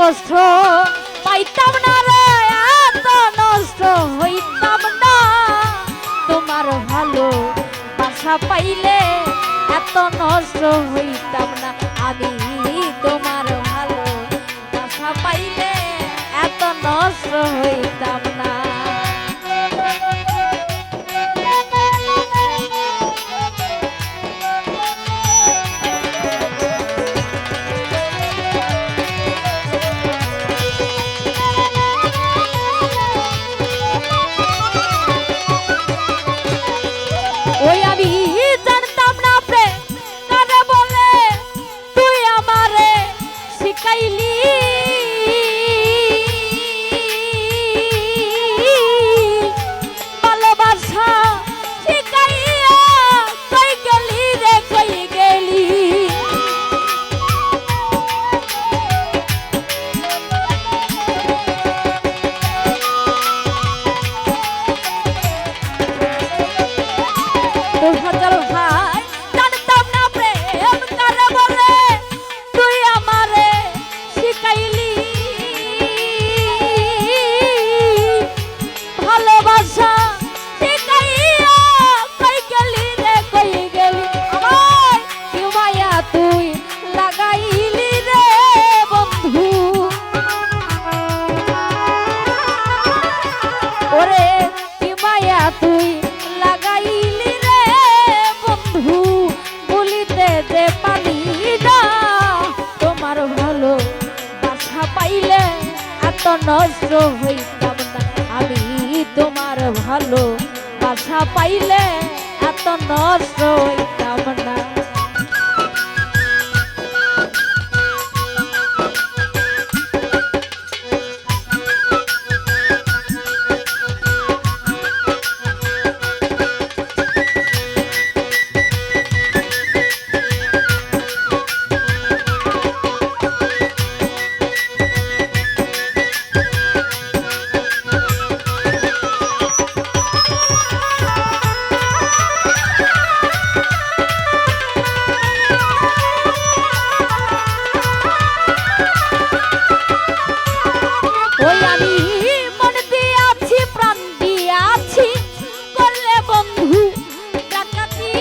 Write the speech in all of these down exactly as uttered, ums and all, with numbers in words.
কষ্ট পাইতাম না রে, এত নষ্ট হইতাম না। তোমার ভালোবাসা পাইলে এত নষ্ট হইতাম না। আমি তোমার ভালোবাসা পাইলে এত নষ্ট হইতাম না। ওই আমি জানতাম না প্রেম কারে বলে, তুই আমারে শিখাইলি ভালোবাসা, শিখাইয়া কই গেলি রে, কই গেলি? তোর হাজার হায় জানতাম না প্রেম কারে বলে, তুই আমারে শিখাইলি ভালোবাসা, শিখাইয়া কই গেলি রে, কই গেলি? আমায় কি মায়া তুই লাগাইলি রে বন্ধু। ওরে কি মায়া তুই লাগাইলি রে বন্ধু, ভুলিতে যে পারি না। তোমার ভালোবাসা পাইলে এত নষ্ট হইতাম না। আমি তোমার ভালোবাসা পাইলে এত নষ্ট হইতাম না। ওই আমি মন দিয়াছি, প্রাণ দিয়াছি, করলে বন্ধু ডাকাতি।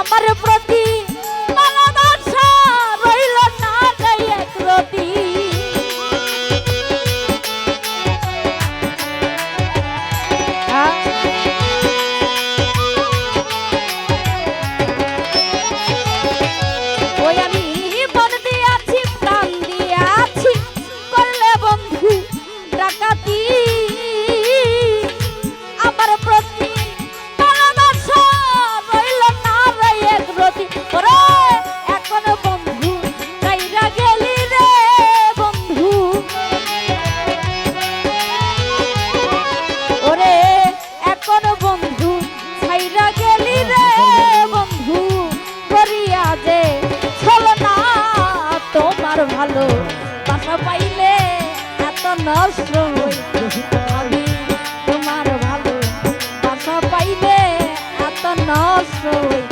আমার প্রতি ভালোবাসা রইল না রে এক রতি। ওই আমি মন দিয়াছি, প্রাণ দিয়াছি, করলে বন্ধু ডাকাতি। আমার প্রতি ভালোবাসা রইল না রে এক রতি। ওরে, এখন বন্ধু ছাইরা গেলি রে বন্ধু। ওরে, এখন বন্ধু ছাইরা গেলি রে বন্ধু। করিয়া যে ছলনা, তোমার ভালোবাসা পাইলে এত নষ্ট হই। আমি তোমার ভালোবাসা পাইলে এত নষ্ট হই।